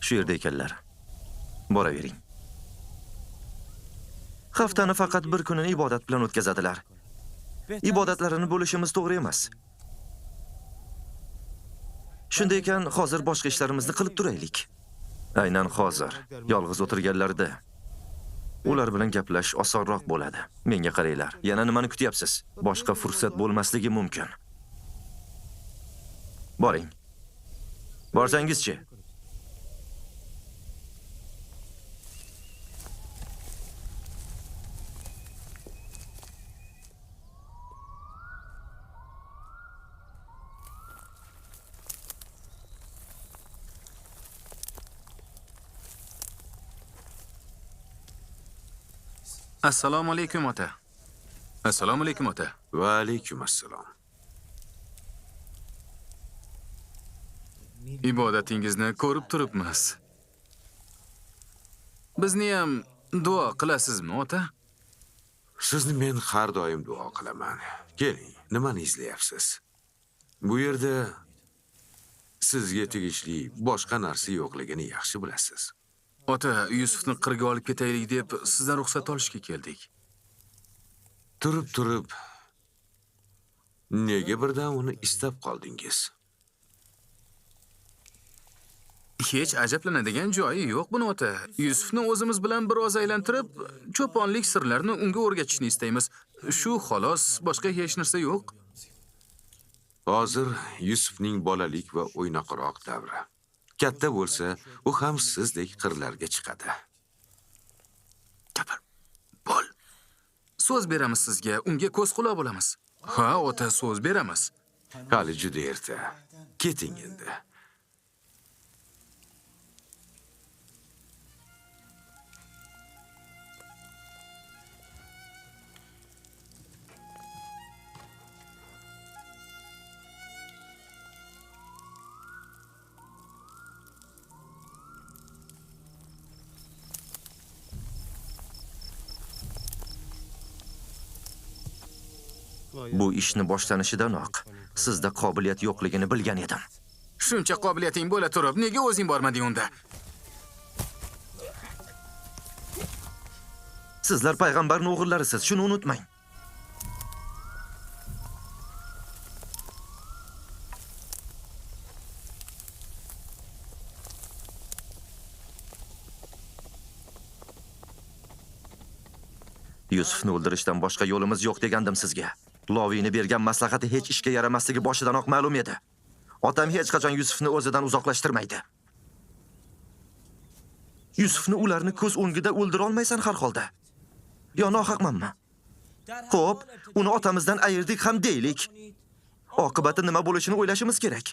Shu yerda ekanlar. Boravering. Haftani faqat bir kunini ibodat bilan o'tkazadilar. Ibodatlarini bo'lishimiz to'g'ri emas. Shunday ekan, hozir boshqa ishlarimizni qilib turaylik. Aynan hozir, yolg'iz o'tirganlarida ular bilan gaplash osonroq bo'ladi. Menga qaranglar, yana nimani kutyapsiz? Boshqa fursat bo'lmasligi mumkin. Boring. Borsangizchi? Assalomu alaykum ota. Assalomu alaykum ota. Va alaykum assalom. Ibodatingizni ko'rib turibmiz. Bizni ham duo qilasizmi ota? Sizni men har doim duo qilaman. Keling, nimani izlayapsiz? Bu yerda sizga tegishli boshqa narsa yo'qligini yaxshi bilasiz. Ota, Yusufni qirga olib ketaylik deb sizdan ruxsat olishga keldik. Turib-turib nega birdan uni istab qoldingiz? Hech ajablanadigan joyi yo'q buni ota. Yusufni o'zimiz bilan biroz aylantirib, cho'ponlik sirlarini unga o'rgatishni istaymiz. Shu xolos, boshqa hech narsa yo'q. Hozir Yusufning bolalik va o'ynoqroq davri. Katta bo'lsa, u ham sizdek qirlarga chiqadi. Gapir. Bo'l. So'z beramiz sizga, unga ko'z quloq bo'lamiz. Ha, ota, so'z beramiz. Hali juda erta. Keting endi. Bu ishni boshlanishidanoq sizda qobiliyat yo'qligini bilgan edim. Shuncha qobiliyating bo'la turib, nega o'zing bormading unda? Sizlar payg'ambarning o'g'illarisiz, shuni unutmang. Yusufni o'ldirishdan boshqa yo'limiz yo'q degandim sizga. Loviyni bergan maslahati hech ishga yaramasligi boshidanoq ma'lum edi. Otam hech qachon Yusufni o'zidan uzoqlashtirmaydi. Yusufni ularni ko'z o'ngida o'ldira olmaysan har holda. Yo nohaqmanmi? Xo'p, uni otamizdan ayirdik ham deylik. Oqibati nima bo'lishini o'ylashimiz kerak.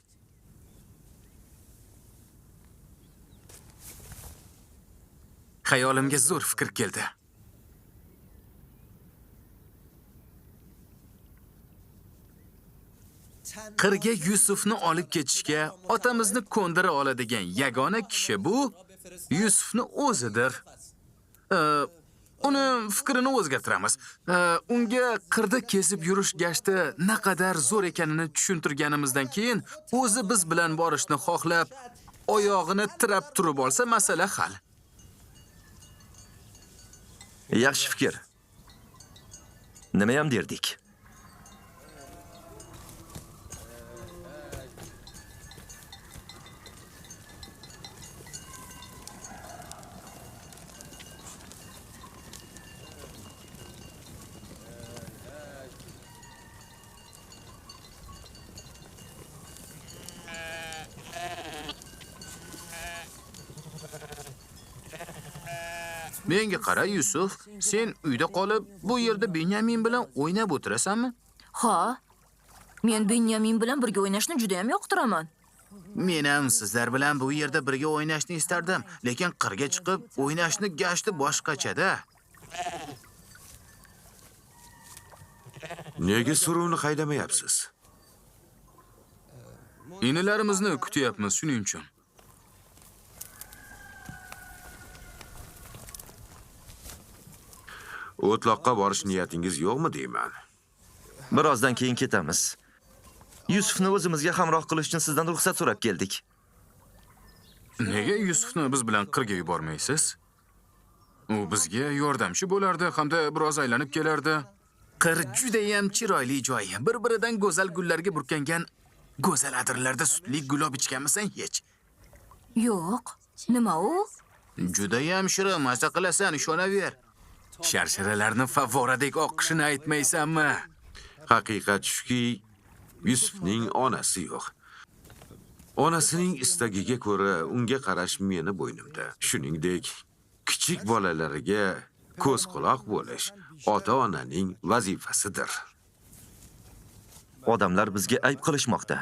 Xayolimga zo'r fikr keldi. Qirga Yusufni olib ketishga otamizni ko'ndira oladigan yagona kishi bu Yusufni o'zidir. Uni fikrini o'zgartiramiz. Unga qirda kesib yurish gashti naqadar zo'r ekanini tushuntirganimizdan keyin o'zi biz bilan borishni xohlab, oyog'ini tirab turib olsa, masala hal. Yaxshi fikr. Nima ham derdik? Menga qara Yusuf, sen uyda qolib, bu yerda Benyamin bilan o'ynab o'tirasanmi? Ha. Men Benyamin bilan birga o'ynashni juda ham yoqtiraman. Men ham sizlar bilan bu yerda birga o'ynashni istardim, lekin qirga chiqib o'ynashni gashti boshqachada. Nega suruvni haydamayapsiz? Inilarimizni kutyapmiz, shuning uchun. O'tloqqa borish niyatingiz yo'qmi deyman. Birozdan keyin ketamiz. Yusufni o'zimizga hamroh qilish uchun sizdan ruxsat so'rab keldik. Nega Yusufni biz bilan qirga yubormaysiz? U bizga yordamchi bo'lardi hamda biroz aylanib kelardi. Qir juda ham chiroyli joy. Bir-biridan go'zal gullarga burkangan go'zal adirlarda sutli gulob ichganmisan hech? Yo'q. Nima u? Juda ham shirin, maza qilasan, ishonaver. Sharsharalarni favvoradek oqishini aytmaysanmi? Haqiqat shuki, Yusufning onasi yo'q. Onasining istagiga ko'ra unga qarash meni bo'ynimda. Shuningdek, kichik bolalariga ko'z quloq bo'lish ota-onaning vazifasidir. Odamlar bizga ayb qilishmoqda.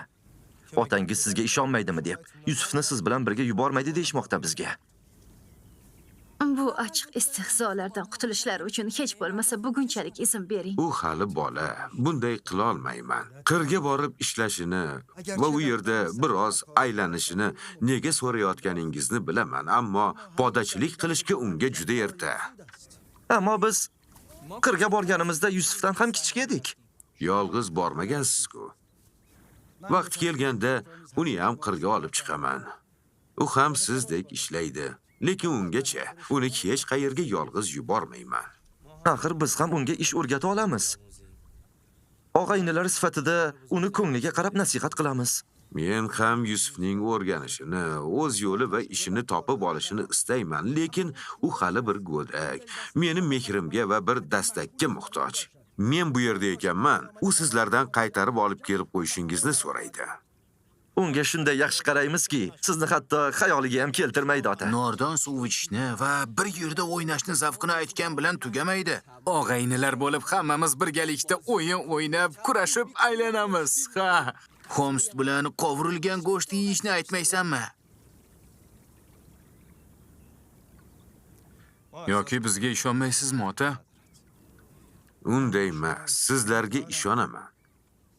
Otangiz sizga ishonmaydimi deb, Yusufni siz bilan birga yubormaydi deyishmoqda bizga. Bu achchiq istehzolardan qutulishlari uchun hech bo'lmasa bugunchalik izn bering. U hali bola, bunday qila olmayman. Qirga borib ishlashini va u yerda biroz aylanishini nega so'rayotganingizni bilaman, ammo podachilik qilishga unga juda erta. Ammo biz qirga borganimizda Yusufdan ham kichik edik. Yolg'iz bormagansiz-ku. Vaqt kelganda uni ham qirga olib chiqaman. U ham sizdek ishlaydi. Lekin ungacha uni hech qayerga yolg'iz yubormayman. Axir biz ham unga ish o'rgata olamiz. Og'aynilar sifatida uni ko'ngliga qarab nasihat qilamiz. Men ham Yusufning o'rganishini, o'z yo'li va ishini topib olishini istayman, lekin u hali bir go'dak. Meni mehrimga va bir dastakka muhtoj. Men bu yerda ekanman, u sizlardan qaytarib olib kelib qo'yishingizni so'raydi. Unga shunday yaxshi qaraymizki, sizni hatto xayoliga ham keltirmaydi ota. Nordan suv ichishni va bir yerda o'ynashni zavqini aytgan bilan tugamaydi. Og'aynilar bo'lib hammamiz birgalikda o'yin o'ynab, kurashib aylanamiz. Ha. Xomst bilan qovurilgan go'sht yeyishni aytmaysanmi? Yoki bizga ishonmaysizmi, ota? Unday emas, sizlarga ishonaman.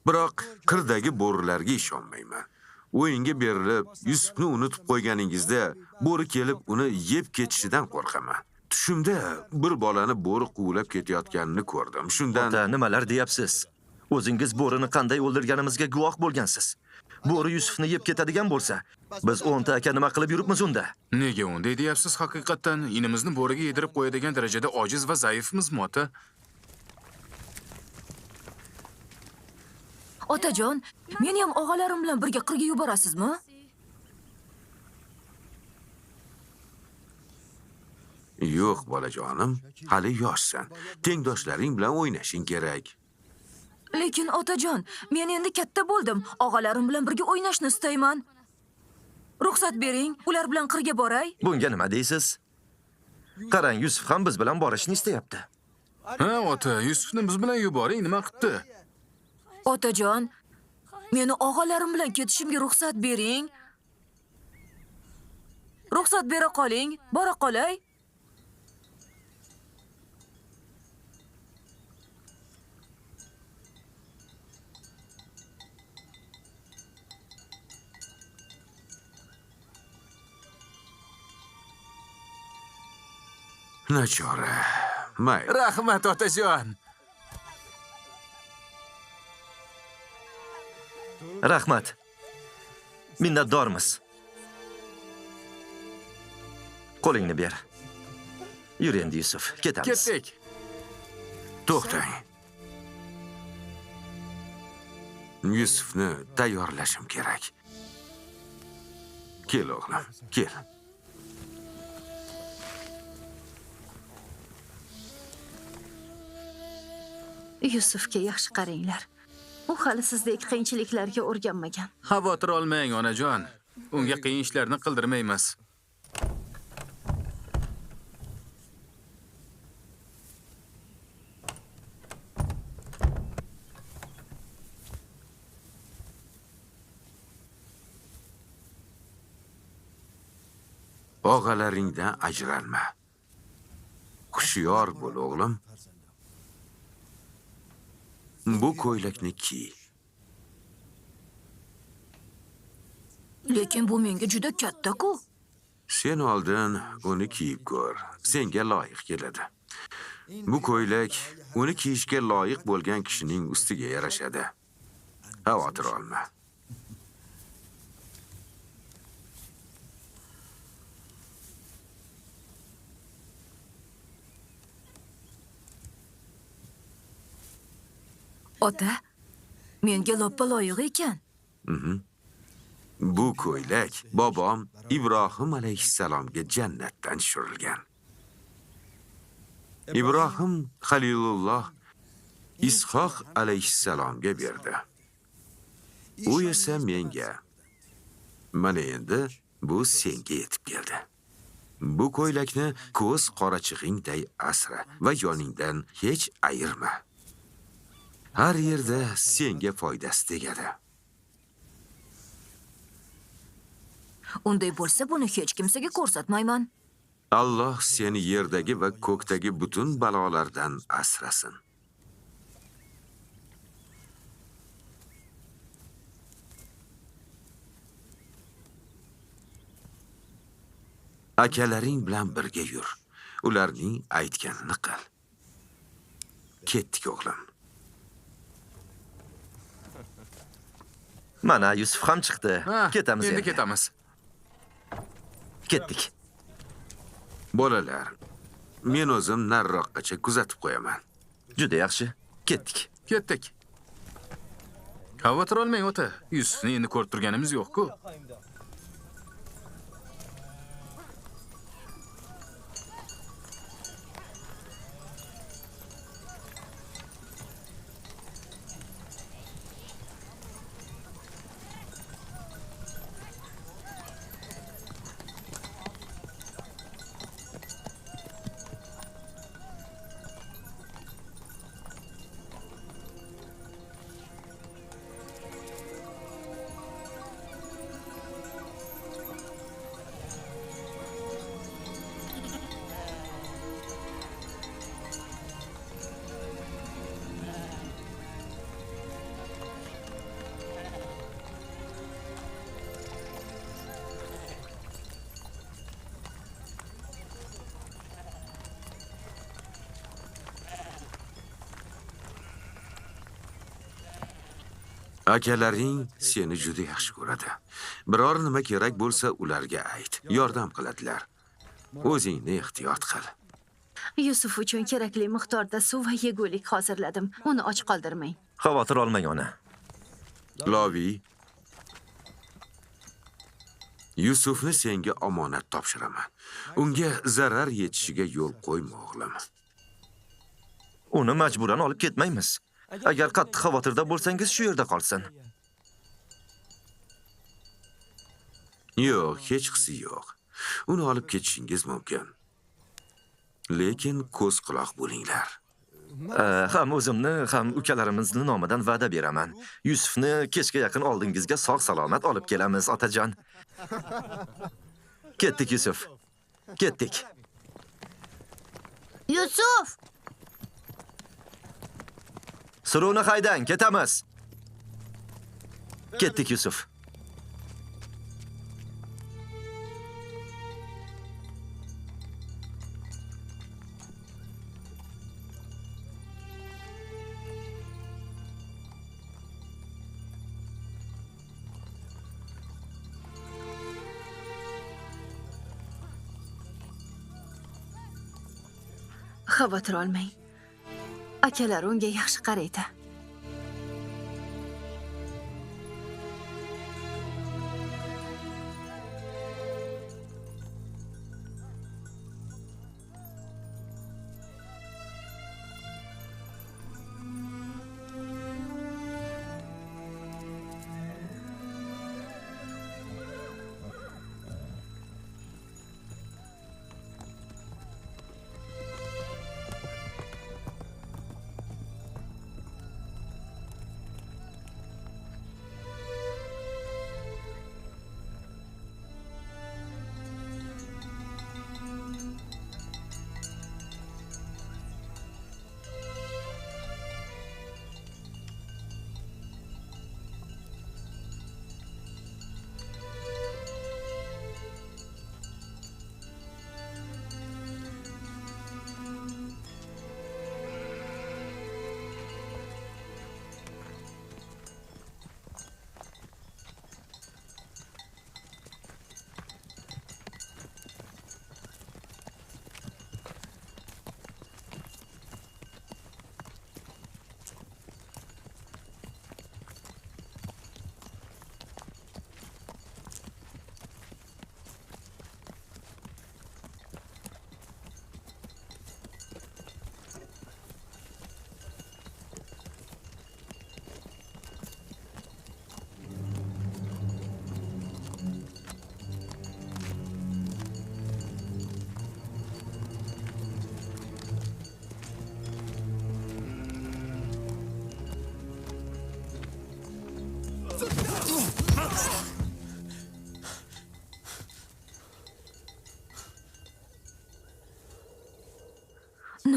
Biroq qirdagi bo'rilarga ishonmayman. O'yinga berilib, Yusufni unutib qo'yganingizda bo'ri kelib uni yeb ketishidan qo'rqaman. Tushimda bir bolani bo'ri quvlab ketayotganini ko'rdim. Shundan Ota, nimalar deyapsiz? O'zingiz bo'rini qanday o'ldirganimizga guvoh bo'lgansiz. Bo'ri Yusufni yeb ketadigan bo'lsa, biz 10 ta aka nima qilib yuribmiz unda? Nega unday deyapsiz haqiqatdan? Inimizni bo'riga yedirib qo'yadigan darajada ojiz va zaifmizmi, ota? Otajon, meni ham og'alarim bilan birga qirga yuborasizmi? Yo'q, bolajonim, hali yoshsan. Tengdoshlaring bilan o'ynashing kerak. Lekin otajon, men endi katta bo'ldim. Og'alarim bilan birga o'ynashni istayman. Ruxsat bering, ular bilan qirga boray. Bunga nima deysiz? Qarang, Yusuf ham biz bilan borishni istayapti. Ha, ota, Yusufni biz bilan yuboring, nima qilibdi? Otajon, meni og'alarim bilan ketishimga ruxsat bering. Ruxsat bera qoling, bora qolay. Nachora. Mayli. Rahmat, otajon. Rahmat. Minnatdormiz. Qo'lingni ber. Yur endi Yusuf, ketamiz. Ketdik. To'xtang. Yusufni tayyorlashim kerak. Kel o'g'lim, kel. Yusufga yaxshi qaranglar. U hali sizdek qiyinchiliklarga o'rganmagan. Xavotir olmang, onajon. Unga qiyin ishlarni qildirmaymiz. Og'alaringdan ajralma. Hushyor bo'l, o'g'lim. Bu ko'ylakni kiy. Lekin bu menga juda katta-ku. Sen oldin uni kiyib ko'r. Senga loyiq keladi. Bu ko'ylak uni kiyishga loyiq bo'lgan kishining ustiga yarashadi. Xavotir olma. Ota, menga loppa loyiq ekan. Bu ko'ylak bobom Ibrohim alayhissalomga jannatdan tushirilgan. Ibrohim Xalilulloh Ishoq alayhissalomga berdi. U esa menga. Mana endi bu senga yetib keldi. Bu ko'ylakni ko'z qorachig'ingday asra va yoningdan hech ayirma. Har yerda senga foydasi tegadi. Unday bo'lsa buni hech kimsaga ko'rsatmayman. Alloh seni yerdagi va ko'kdagi butun balolardan asrasin. Akalaring bilan birga yur. Ularning aytganini qil. Ketdik o'g'lim. Mana Yusuf ham chiqdi. Ketamiz endi. Ketamiz. Ketdik. Bolalar, men o'zim nariroqqacha kuzatib qo'yaman. Juda yaxshi. Ketdik. Ketdik. Xavotir olmang ota. Yusufni endi ko'rib turganimiz yo'q-ku. Akalaring seni juda yaxshi ko'radi. Biror nima kerak bo'lsa ularga ayt, yordam qiladilar. O'zingni ehtiyot qil. Yusuf uchun kerakli miqdorda suv va yegulik hozirladim. Uni och qoldirmang. Xavotir olmang ona. Lovi, Yusufni senga omonat topshiraman. Unga zarar yetishiga yo'l qo'yma o'g'lim. Uni majburan olib ketmaymiz. Agar qattiq xavotirda bo'lsangiz shu yerda qolsin. Yo'q, hechqisi yo'q. Uni olib ketishingiz mumkin. Lekin ko'z quloq bo'linglar. Ham o'zimni, ham ukalarimizni nomidan va'da beraman. Yusufni kechga yaqin oldingizga sog' salomat olib kelamiz, otajon. Ketdik Yusuf. Ketdik. Yusuf! Suruvni haydang, ketamiz. Ketdik Yusuf. Xavotir olmang. Akalar unga yaxshi qaraydi.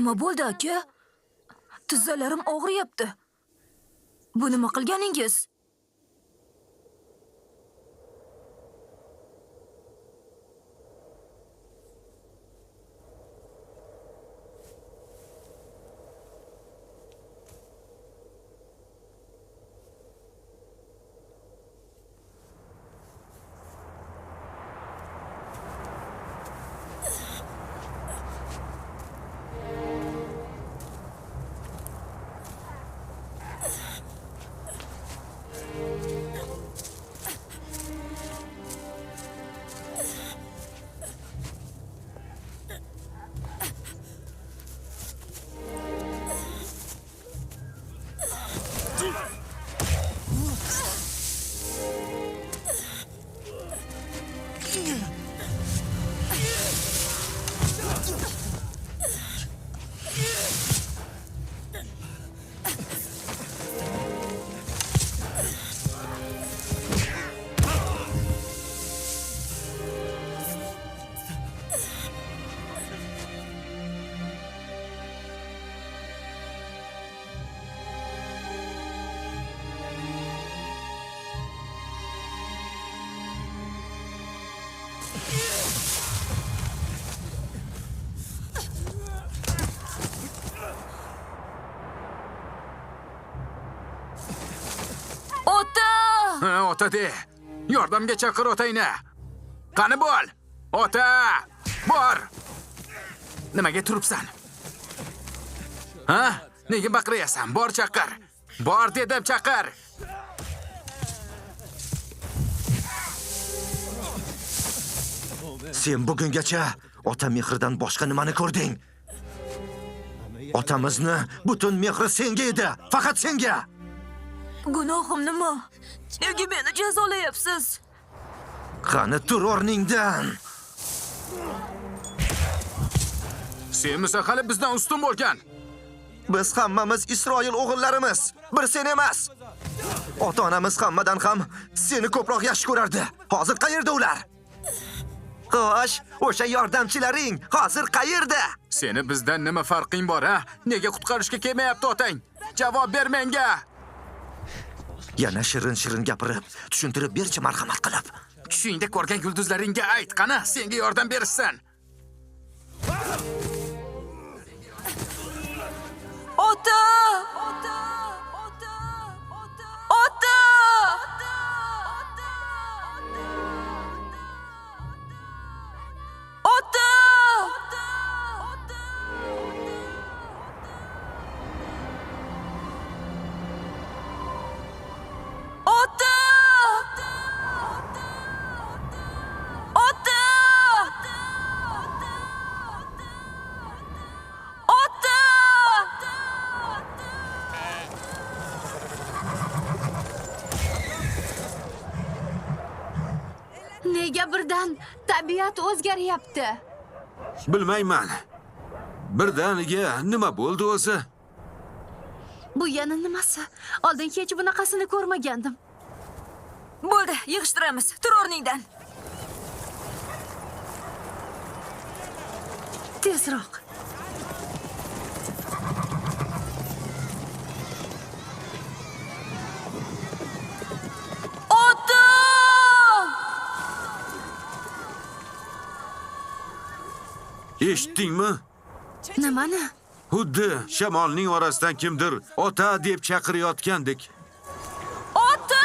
Nima bo'ldi, aka? Tizzalarim og'riyapti. Bu nima qilganingiz? Ota! Ota de. Yordamga chaqir otangni. Qani bo'l. Ota! Bor! Nimaga turibsan? Ha? Nega baqiryapsan? Bor chaqir. Bor dedim, chaqir. Sen bugungacha ota mehridan boshqa nimani ko'rding? Otamizni butun mehri senga edi, faqat senga. Gunohim nima? Nega meni jazolayapsiz? Qani tur o'rningdan. Senmisan hali bizdan ustun bo'lgan. Biz hammamiz Isroil o'g'illarimiz. Bir sen emas. Ota-onamiz hammadan ham seni ko'proq yaxshi ko'rardi. Hozir qayerda ular? Xo'sh, o'sha yordamchilaring hozir qayerda? Seni bizdan nima farqing bor, ha? Nega qutqarishga kelmayapti otang? Javob ber menga. Yana shirin-shirin gapirib, tushuntirib berchi marhamat qilib. Tushingda ko'rgan yulduzlaringga ayt, qani, senga yordam berishsin. Ota! Ota! Ota! Ota! Ota! Ota! Ota! Ota! Nega birdan tabiat o'zgaryapti? Bilmayman. Birdaniga nima bo'ldi o'zi? Bu yana nimasi? Oldin hech bunaqasini ko'rmagandim. Bo'ldi, yig'ishtiramiz. Tur o'rningdan. Tezroq. Ota! Eshitdingmi? Nimani? Xuddi shamolning orasidan kimdir ota deb chaqirayotgandek. Ota!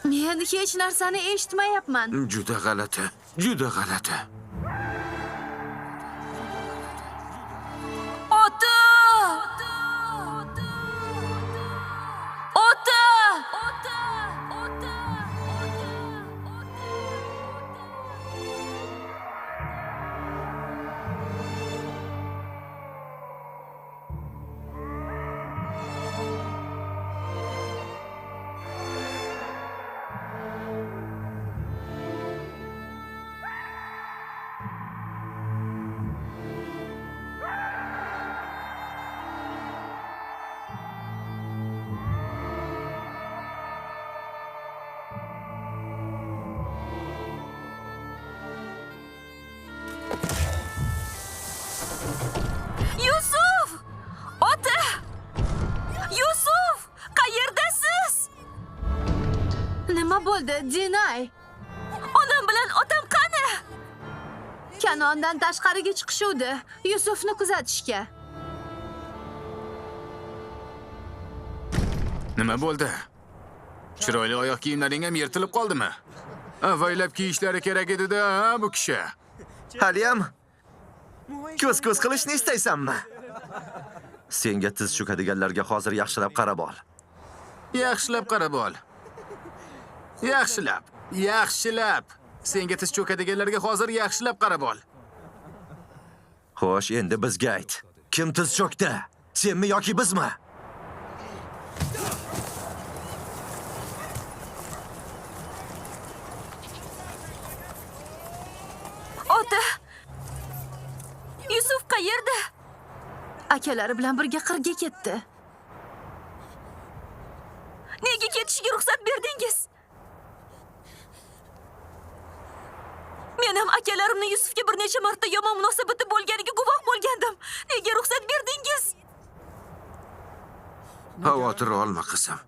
Men hech narsani eshitmayapman. Juda g'alati, juda g'alati. Ota! Ota! Dinay. Onam bilan otam qani? Kanondan tashqariga chiqishuvdi, Yusufni kuzatishga. Nima bo'ldi? Chiroyli oyoq kiyimlaring ham yirtilib qoldimi? Avaylab kiyishlari kerak edi-da, bu kishi. Haliyam ko'z-ko'z qilishni istaysanmi? Senga tiz cho'kadiganlarga hozir yaxshilab qarab ol. Yaxshilab qarab ol. Yaxshilab, yaxshilab. Senga tiz cho'kadiganlarga hozir yaxshilab qarab ol. Xo'sh, endi bizga ayt. Kim tiz cho'kdi? Senmi yoki bizmi? Ota! Yusuf qayerda? Akalari bilan birga qirga ketdi. Nega ketishiga ruxsat berdingiz? Men ham akalarimni Yusufga bir necha marta yomon munosabatda bo'lganiga guvoh bo'lgandim. Nega ruxsat berdingiz? Xavotir olma qizim.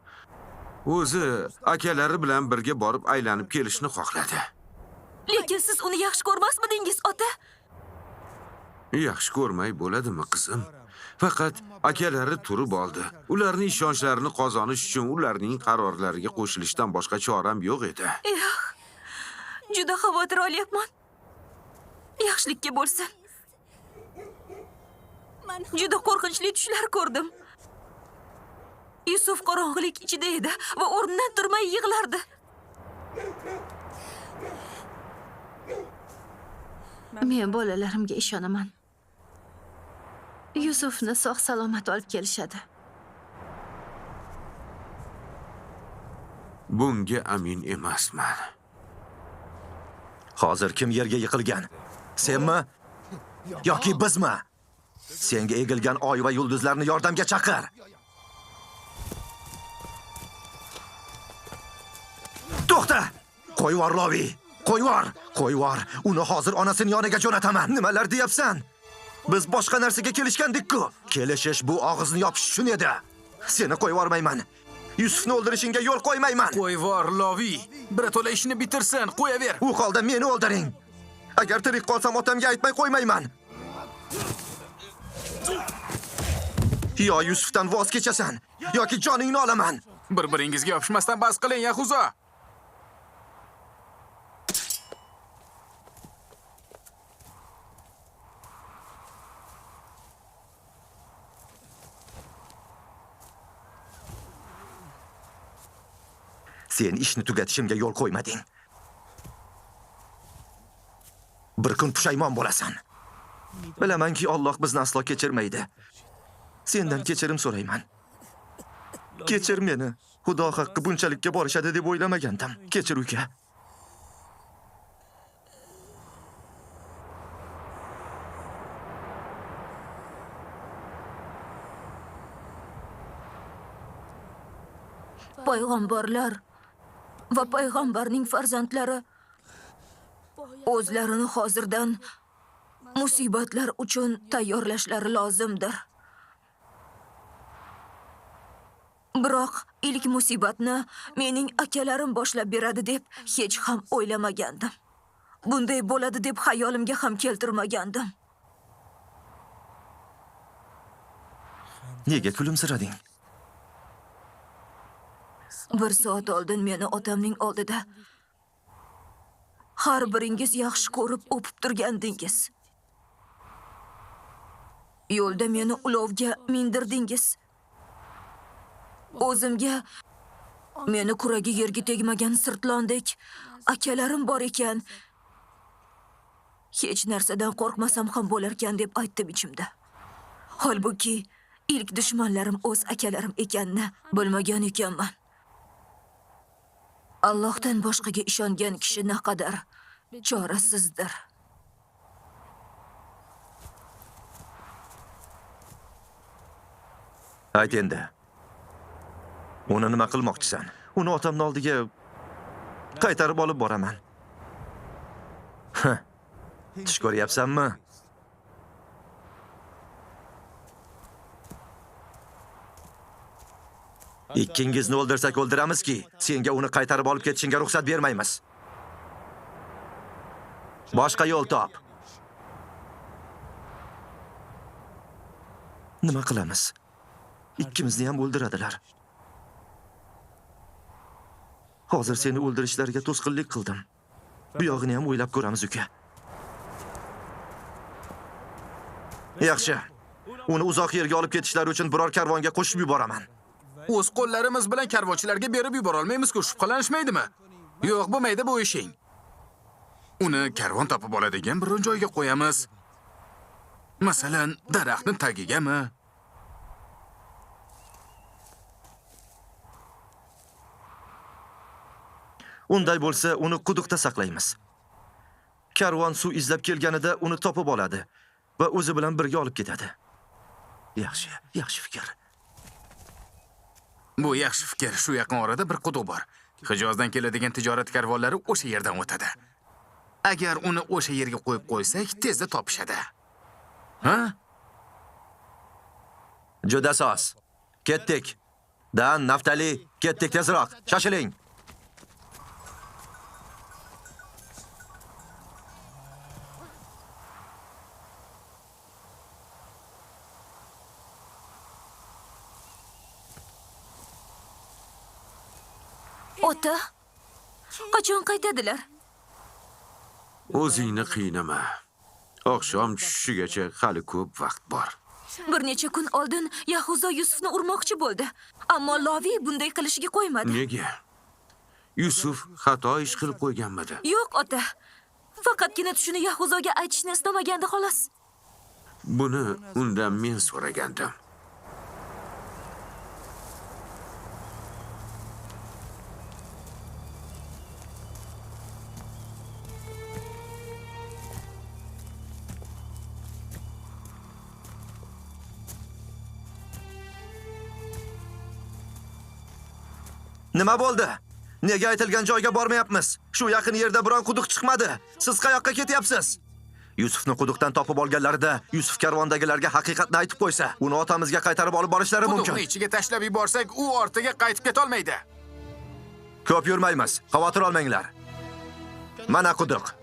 O'zi akalari bilan birga borib aylanib kelishni xohladi. Lekin siz uni yaxshi ko'rmasmidingiz, ota? Yaxshi ko'rmay bo'ladimi, qizim? Faqat akalari turib oldi. Ularning ishonchlarini qozonish uchun ularning qarorlariga qo'shilishdan boshqa choram yo'q edi. Yo'q. Juda xavotir olyapman. Yaxshilikka bo'lsin. Juda qo'rqinchli tushlar ko'rdim. Yusuf qorong'ilik ichida edi va o'rnidan turmay yig'lardi. Men bolalarimga ishonaman. Yusufni sog' salomat olib kelishadi. Bunga amin emasman. Hozir kim yerga yiqilgan? Senmi yoki bizmi? Senga egilgan oy va yulduzlarni yordamga chaqir. To'xta! Qo'yvor Lovi! Qo'yvor! Qo'yvor! Uni hozir onasining yoniga jo'nataman. Nimalar deyapsan? Biz boshqa narsaga kelishgandik-ku. Kelishish bu og'izni yopish uchun edi. Seni qo'yvormayman. Yusufni o'ldirishingga yo'l qo'ymayman. Qo'yvor Lovi. Birato'la ishini bitirsin, qo'yaver. U holda meni o'ldiring. Agar tirik qolsam otamga aytmay qo'ymayman. Yo Yusufdan voz kechasan, yoki joningni olaman. Bir-biringizga yopishmasdan bas qiling, Yahuzo. Sen ishni tugatishimga yo'l qo'ymading. Bir kun pushaymon bo'lasan. Bilamanki, Alloh bizni aslo kechirmaydi. Sendan kechirim so'rayman. Kechir meni. Xudo haqqi bunchalikka borishadi deb o'ylamagandim. Kechir uka. Payg'ambarlar va payg'ambarning farzandlari o'zlarini hozirdan musibatlar uchun tayyorlashlari lozimdir. Biroq ilk musibatni mening akalarim boshlab beradi deb hech ham o'ylamagandim. Bunday bo'ladi deb xayolimga ham keltirmagandim. Nega kulimsirading? Bir soat oldin meni otamning oldida har biringiz yaxshi ko'rib o'pib turgandingiz. Yo'lda meni ulovga mindirdingiz. O'zimga meni kuragi yerga tegmagan sirtlondek akalarim bor ekan. Hech narsadan qo'rqmasam ham bo'larkan deb aytdim ichimda. Holbuki ilk dushmanlarim o'z akalarim ekanini bilmagan ekanman. Allohdan boshqaga ishongan kishi naqadar chorasizdir. Ayt endi. Uni nima qilmoqchisan? Uni otamning oldiga qaytarib olib boraman. Tush ko'ryapsanmi? Ikkingizni o'ldirsak o'ldiramizki, senga uni qaytarib olib ketishingga ruxsat bermaymiz. Boshqa yo'l top. Nima qilamiz? Ikkimizni ham o'ldiradilar. Hozir seni o'ldirishlariga to'sqinlik qildim. Bu yog'ini ham o'ylab ko'ramiz, uka. Yaxshi. Uni uzoq yerga olib ketishlari uchun biror karvonga qo'shib yuboraman. O'z qo'llarimiz bilan karvonchilarga berib yubora olmaymiz-ku, shubhalanishmaydimi? Yo'q, bo'lmaydi bu ishing. Uni karvon topib oladigan biror joyga qo'yamiz. Masalan, daraxtning tagigami? Unday bo'lsa, uni quduqda saqlaymiz. Karvon suv izlab kelganida uni topib oladi va o'zi bilan birga olib ketadi. Yaxshi, yaxshi fikr. Bu yaxshi fikr. Shu yaqin orada bir quduq bor. Hijozdan keladigan tijorat karvonlari o'sha yerdan o'tadi. Agar uni o'sha yerga qo'yib qo'ysak, tezda topishadi. Ha? Juda soz. Ketdik. Dan, Naftali, ketdik tezroq. Shoshiling. Ota, qachon qaytadilar? O'zingni qiynama. Oqshom tushishigacha hali ko'p vaqt bor. Bir necha kun oldin Yahuzo Yusufni urmoqchi bo'ldi, ammo Loviy bunday qilishiga qo'ymadi. Nega? Yusuf xato ish qilib qo'yganmidi? Yo'q, ota. Faqatgina tushini Yahuzoga aytishni istamagandi xolos. Buni undan men so'ragandim. Nima bo'ldi? Nega aytilgan joyga bormayapmiz? Shu yaqin yerda biron quduq chiqmadi. Siz qayoqqa ketyapsiz? Yusufni quduqdan topib olganlarida Yusuf karvondagilarga haqiqatni aytib qo'ysa, uni otamizga qaytarib olib borishlari mumkin. Quduqni ichiga tashlab yuborsak, u ortiga qaytib keta olmaydi. Ko'p yurmaymiz, xavotir olmanglar. Mana quduq.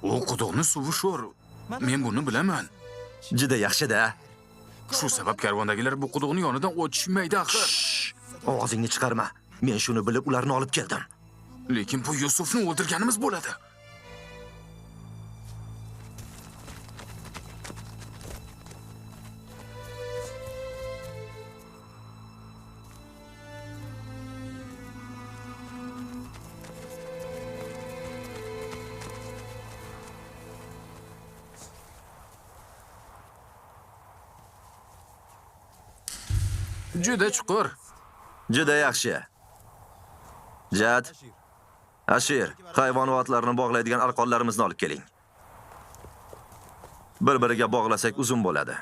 U quduqni suvi sho'r. Men buni bilaman. Juda yaxshi-da. Shu sabab karvondagilar bu quduqning yonidan o'tishmaydi axir. Og'zingni chiqarma. Men shuni bilib ularni olib keldim. Lekin bu Yusufni o'ldirganimiz bo'ladi. Juda chuqur. Juda yaxshi. Jad, Ashir, hayvonotlarni bog'laydigan arqonlarimizni olib keling. Bir-biriga bog'lasak uzun bo'ladi.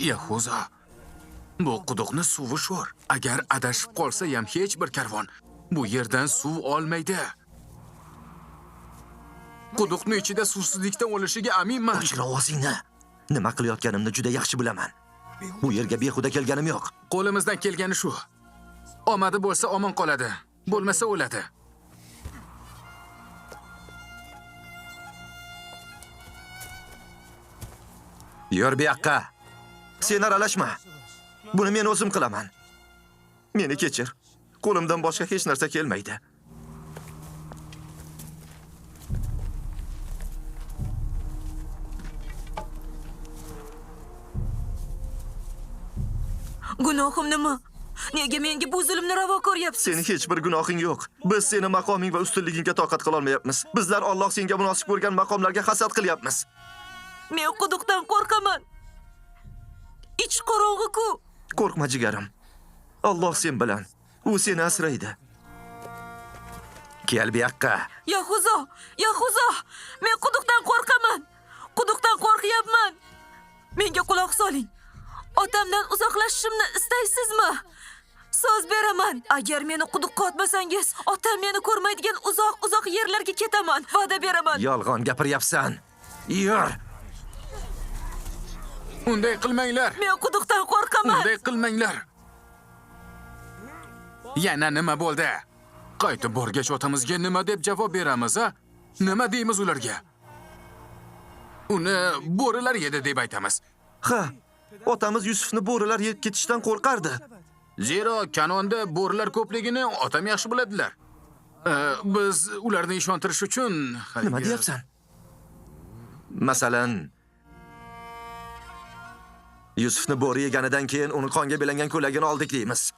Yahuza, bu quduqni suvi sho'r. Agar adashib qolsa ham hech bir karvon bu yerdan suv olmaydi. Quduqning ichida suvsizlikdan o'lishiga aminman. O'chir ovozingni. Nima qilayotganimni juda yaxshi bilaman. Bu yerga behuda kelganim yo'q. Qo'limizdan kelgani shu. Omadi bo'lsa omon qoladi, bo'lmasa o'ladi. Yur bu yoqqa. Sen aralashma. Buni men o'zim qilaman. Meni kechir. Qo'limdan boshqa hech narsa kelmaydi. Gunohim nima? Nega menga bu zulmni ravo ko'ryapsiz? Seni hech bir gunohing yo'q. Biz seni maqoming va ustunligingga toqat qila olmayapmiz. Bizlar Alloh senga munosib ko'rgan maqomlarga hasad qilyapmiz. Men quduqdan qo'rqaman. Ich qorong'i-ku. Qo'rqma jigarim. Alloh sen bilan. U seni asraydi. Kel bu yoqqa. Yahuzo, Yahuzo, men quduqdan qo'rqaman. Quduqdan qo'rqyapman. Menga quloq soling. Otamdan uzoqlashishimni istaysizmi? So'z beraman. Agar meni quduqqa otmasangiz, otam meni ko'rmaydigan uzoq-uzoq yerlarga ketaman. Va'da beraman. Yolg'on gapiryapsan. Yur. Unday qilmanglar. Men quduqdan qo'rqaman. Unday qilmanglar. Yana nima bo'ldi? Qaytib borgach otamizga nima deb javob beramiz, a? Nima deymiz ularga? Uni bo'rilar yedi deb aytamiz. Ha, otamiz Yusufni bo'rilar yeb ketishdan qo'rqardi. Zero Kanonda bo'rilar ko'pligini otam yaxshi biladilar. Biz ularni ishontirish uchun nima deyapsan? Masalan, Yusufni bo'ri yeganidan keyin uni qonga belangan ko'ylagini oldik deymiz.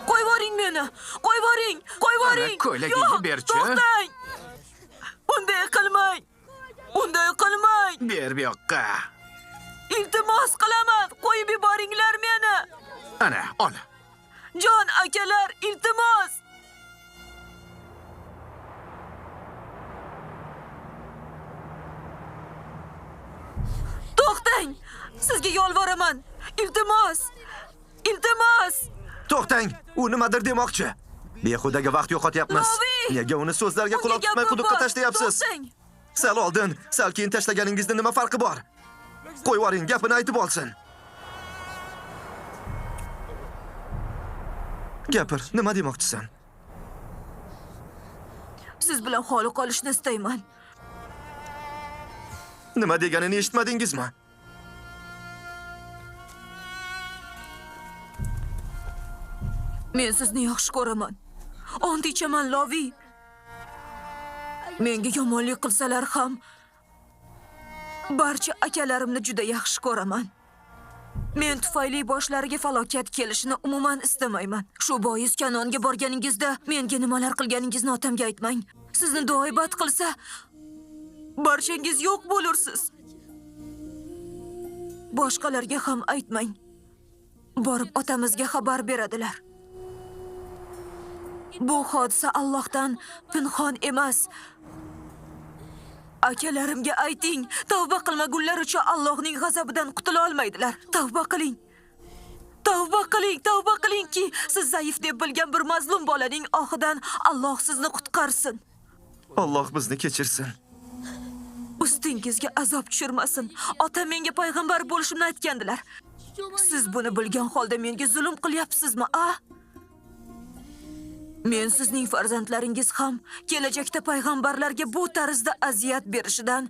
Qo'yvoring meni. Qo'yvoring, qo'yvoring. Ko'ylagingni berchi. To'xtang. Unday qilmang. Unday qilmang. Ber bu yoqqa. Iltimos qilaman, qo'yib yuboringlar meni. Ana, ol. Jon akalar, iltimos. To'xtang. Sizga yolvoraman. Iltimos. Iltimos. To'xtang. U nimadir demoqchi. Behudaga vaqt yo'qotyapmiz. Nega uni so'zlarga quloq tutmay quduqqa tashlayapsiz? Sal oldin, sal keyin tashlaganingizda nima farqi bor? Qo'yib yuboring, gapini aytib olsin. Gapir, nima demoqchisan? Siz bilan xoli qolishni istayman. Nima deganini eshitmadingizmi? Men sizni yaxshi ko'raman. Ont ichaman, Lovi. Menga yomonlik qilsalar ham barcha akalarimni juda yaxshi ko'raman. Men tufayli boshlariga falokat kelishini umuman istamayman. Shu bois Kanonga borganingizda menga nimalar qilganingizni otamga aytmang. Sizni duoibat qilsa, barchangiz yo'q bo'lursiz. Boshqalarga ham aytmang. Borib otamizga xabar beradilar. Bu hodisa Allohdan pinhon emas. Akalarimga ayting, tavba qilmagunlar uchun Allohning g'azabidan qutula olmaydilar. Tavba qiling. Tavba qiling, tavba qilingki, siz zaif deb bilgan bir mazlum bolaning ohidan Alloh sizni qutqarsin. Alloh bizni kechirsin. Ustingizga azob tushirmasin. Otam menga payg'ambar bo'lishimni aytgandilar. Siz buni bilgan holda menga zulm qilyapsizmi, a? Men sizning farzandlaringiz ham kelajakda payg'ambarlarga bu tarzda aziyat berishidan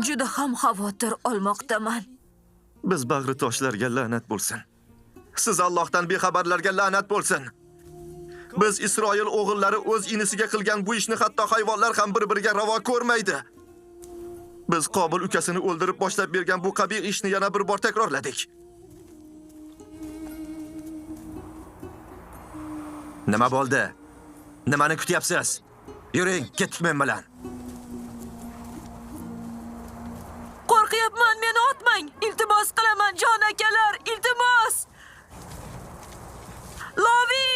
juda ham xavotir olmoqdaman. Biz bag'ri toshlarga la'nat bo'lsin. Siz Allohdan bexabarlarga la'nat bo'lsin. Biz Isroil o'g'illari o'z inisiga qilgan bu ishni hatto hayvonlar ham bir-biriga ravo ko'rmaydi. Biz Qobil ukasini o'ldirib boshlab bergan bu qabih ishni yana bir bor takrorladik. Nima bo'ldi? Nimani kutyapsiz? Yuring, ketdik men bilan. Qo'rqyapman, meni otmang. Iltimos qilaman, jon akalar, iltimos. Lovi!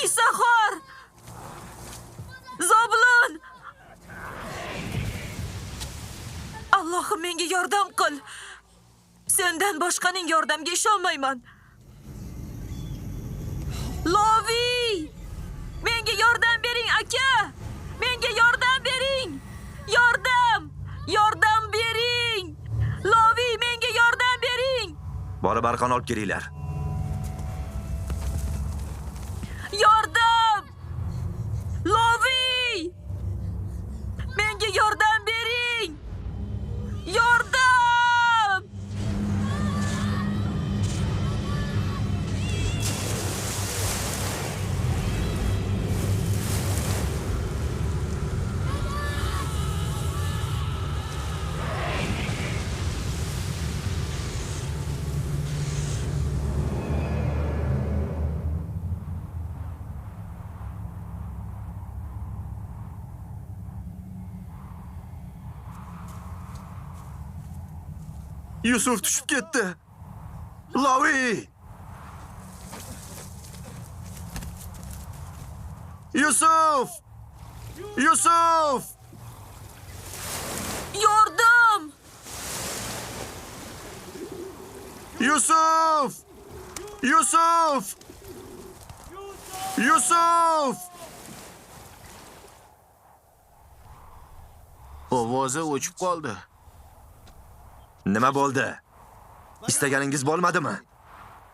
Isahor! Zoblon! Allohim menga yordam qil. Sendan boshqaning yordamga ishonmayman. Lovi! Menga yordam bering, aka! Menga yordam bering! Yordam! Yordam bering! Lovi, menga yordam bering! Borib arqon olib kelinglar. Yordam! Lovi! Menga yordam bering! Yordam! Yusuf tushib ketdi. Lavi! Yusuf! Yusuf! Yordam! Yusuf! Yusuf! Yusuf! Ovozi o'chib qoldi. Nima bo'ldi? Istaganingiz bo'lmadimi?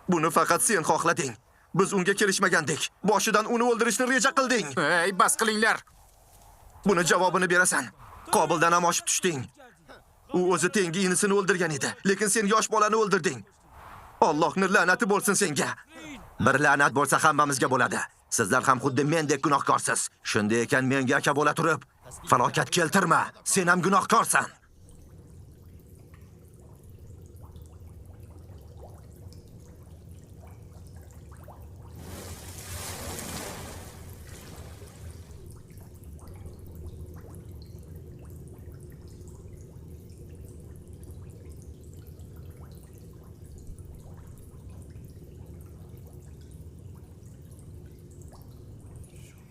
Buni faqat sen xohlading. Biz unga kelishmagandik. Boshidan uni o'ldirishni reja qilding. Ey, bas qilinglar. Buni javobini berasan. Qobildan ham oshib tushding. U o'zi tengi inisini o'ldirgan edi, lekin sen yosh bolani o'ldirding. Allohning la'nati bo'lsin senga. Bir la'nat bo'lsa hammamizga bo'ladi. Sizlar ham xuddi mendek gunohkorsiz. Shunday ekan menga aka bo'la turib, falokat keltirma. Sen ham gunohkorsan.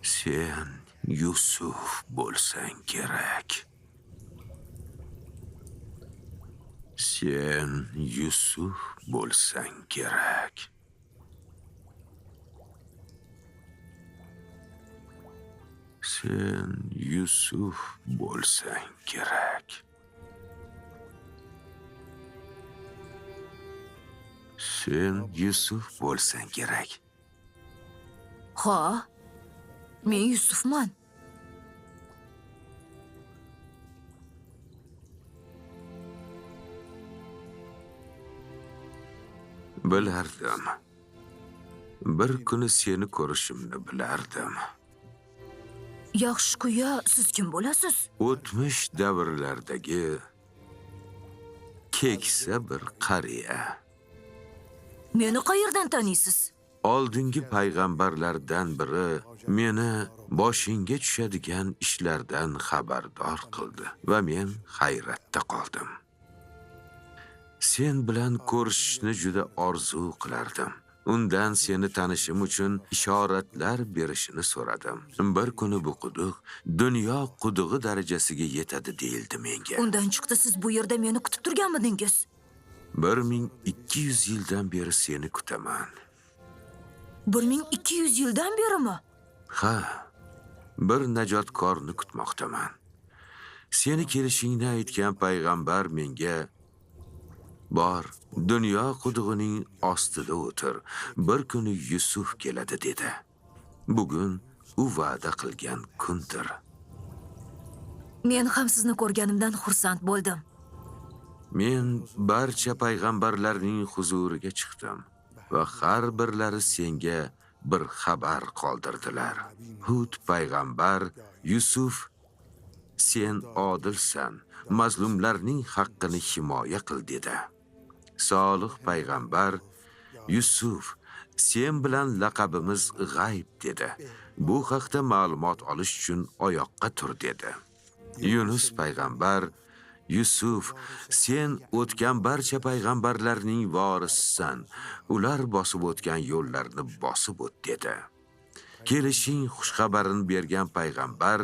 Sen Yusuf bo'lsang kerak. Sen Yusuf bo'lsang kerak. Sen Yusuf bo'lsang kerak. Sen Yusuf bo'lsang kerak. Ha? Men Yusufman. Bilardim. Bir kuni seni ko'rishimni bilardim. Yaxshi-ku-ya, siz kim bo'lasiz? O'tmish davrlardagi keksa bir qariya. Meni qayerdan taniysiz? Oldingi payg'ambarlardan biri meni boshingga tushadigan ishlardan xabardor qildi va men hayratda qoldim. Sen bilan ko'rishishni juda orzu qilardim. Undan seni tanishim uchun ishoratlar berishini so'radim. Bir kuni bu quduq dunyo qudug'i darajasiga yetadi deyildi menga. Undan chiqdi siz bu yerda meni kutib turganmidingiz? 1200 yildan beri seni kutaman. 1200 yildan berimi? Ha, bir najotkorni kutmoqdaman. Seni kelishingni aytgan payg'ambar menga: "Bor, dunyo qudug'ining ostida o'tir. Bir kuni Yusuf keladi" dedi. Bugun u va'da qilgan kundir. Men ham sizni ko'rganimdan xursand bo'ldim. Men barcha payg'ambarlarning huzuriga chiqdim va har birlari senga bir xabar qoldirdilar. Hud payg'ambar: "Yusuf, sen odilsan, mazlumlarning haqqini himoya qil" dedi. Solih payg'ambar: "Yusuf, sen bilan laqabimiz g'ayb" dedi. Bu haqda ma'lumot olish uchun oyoqqa tur dedi. Yunus payg'ambar: "Yusuf, sen o'tgan barcha payg'ambarlarning vorisisan. Ular bosib o'tgan yo'llarni bosib o't" dedi. Kelishing xushxabarini bergan payg'ambar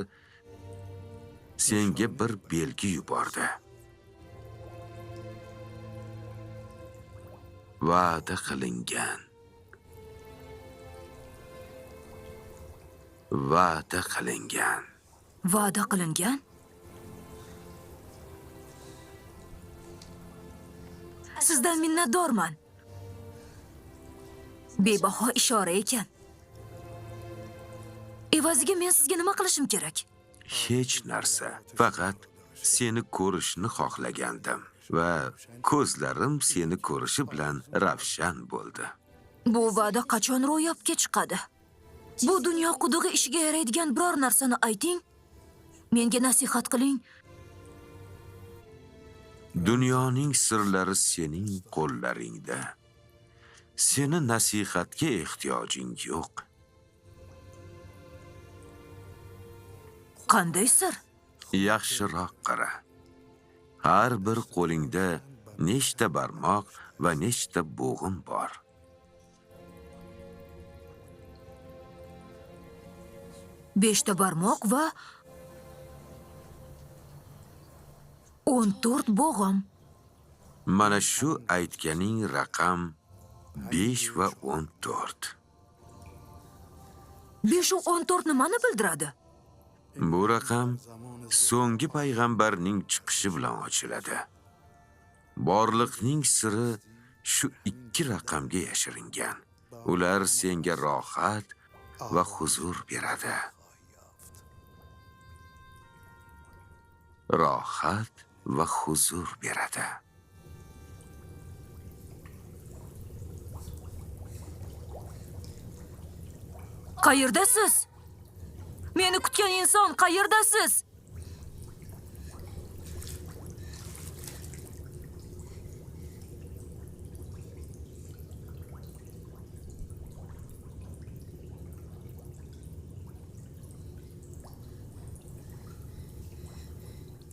senga bir belgi yubordi. Va'da qilingan. Va'da qilingan. Va'da qilingan? Sizdan minnatdorman. Bebaho ishora ekan. Evaziga men sizga nima qilishim kerak? Hech narsa. Faqat seni ko'rishni xohlagandim va ko'zlarim seni ko'rishi bilan ravshan bo'ldi. Bu va'da qachon ro'yobga chiqadi? Bu dunyo qudug'i ishiga yaraydigan biror narsani ayting. Menga nasihat qiling. Dunyoning sirlari sening qo'llaringda. Seni nasihatga ehtiyojing yo'q. Qanday sir? Yaxshiroq qara. Har bir qo'lingda Nechta barmoq va nechta bo'g'im bor? 5 ta barmoq va 14 bo'g'im. Mana shu aytganing raqam 5 va 14. 5 va 14 nimani bildiradi? Bu raqam so'nggi payg'ambarning chiqishi bilan ochiladi. Borliqning siri shu 2 raqamga yashiringan. Ular senga rohat va huzur beradi. Rohat va huzur beradi. Qayerdasiz? Meni kutgan inson, qayerdasiz?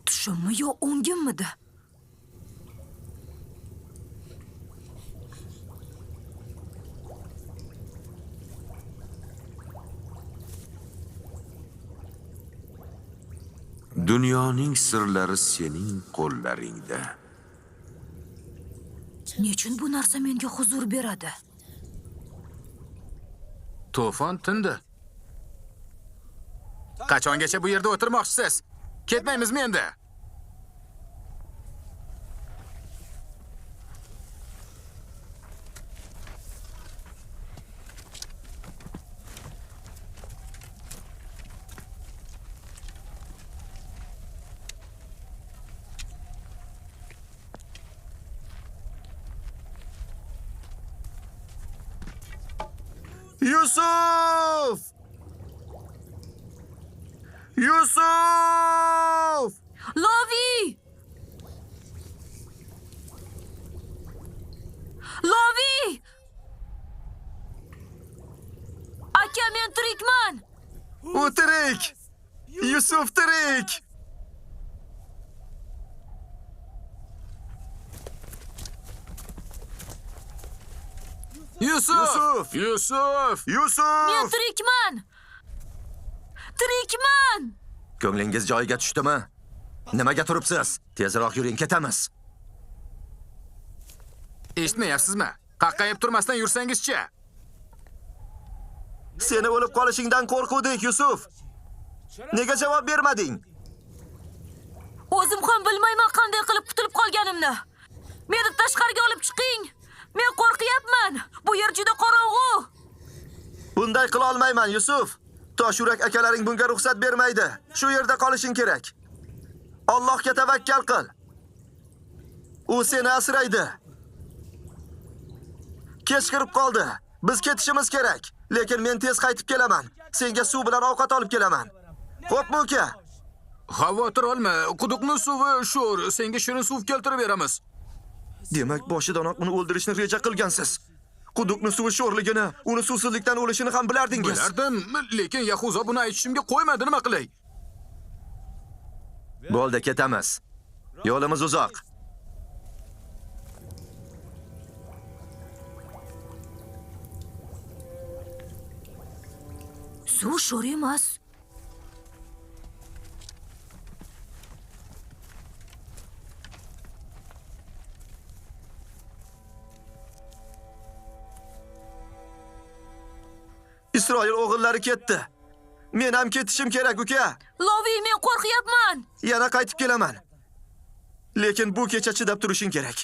Tushimmi yo o'ngimmidi? Dunyoning sirlari sening qo'llaringda. Nechun bu narsa menga huzur beradi? To'fon tindi. Qachongacha bu yerda o'tirmoqchisiz? Ketmaymizmi endi? Yusuf! Yusuf! Lovi! Lovi! Aka, men tirikman! U tirik! Yusuf tirik! Yusuf! Yusuf! Yusuf! Men tirikman! Tirikman! Ko'nglingiz joyiga tushdimi? Nimaga turibsiz? Tezroq yuring, ketamiz. Eshitmayapsizmi? Qaqqayib turmasdan yursangizchi? Seni o'lib qolishingdan qo'rquvdik, Yusuf. Nega javob bermading? O'zim ham bilmayman qanday qilib qutulib qolganimni. Meni tashqariga olib chiqing. Men qo'rqyapman. Bu yer juda qorong'u. Bunday qila olmayman, Yusuf. Toshyurak akalaring bunga ruxsat bermaydi. Shu yerda qolishing kerak. Allohga tavakkal qil. U seni asraydi. Kechikib qoldi. Biz ketishimiz kerak. Lekin men tez qaytib kelaman. Senga suv bilan ovqat olib kelaman. Xo'pmi, uka? Xavotir olma. Quduqning suvi sho'r. Senga shirin suv keltirib beramiz. Demak, boshidanoq uni o'ldirishni reja qilgansiz. Quduqning suvi sho'rligini, uni suvsizlikdan o'lishini ham bilardingiz. Bilardim, lekin Yahuzo buni aytishimga qo'ymadi, nima qilay? Bo'ldi, ketamiz. Yo'limiz uzoq. Suv sho'r emas. Isroil o'g'illari ketdi. Men ham ketishim kerak, uka. Lovi, men qo'rqyapman. Yana qaytib kelaman. Lekin bu kecha chidab turishing kerak.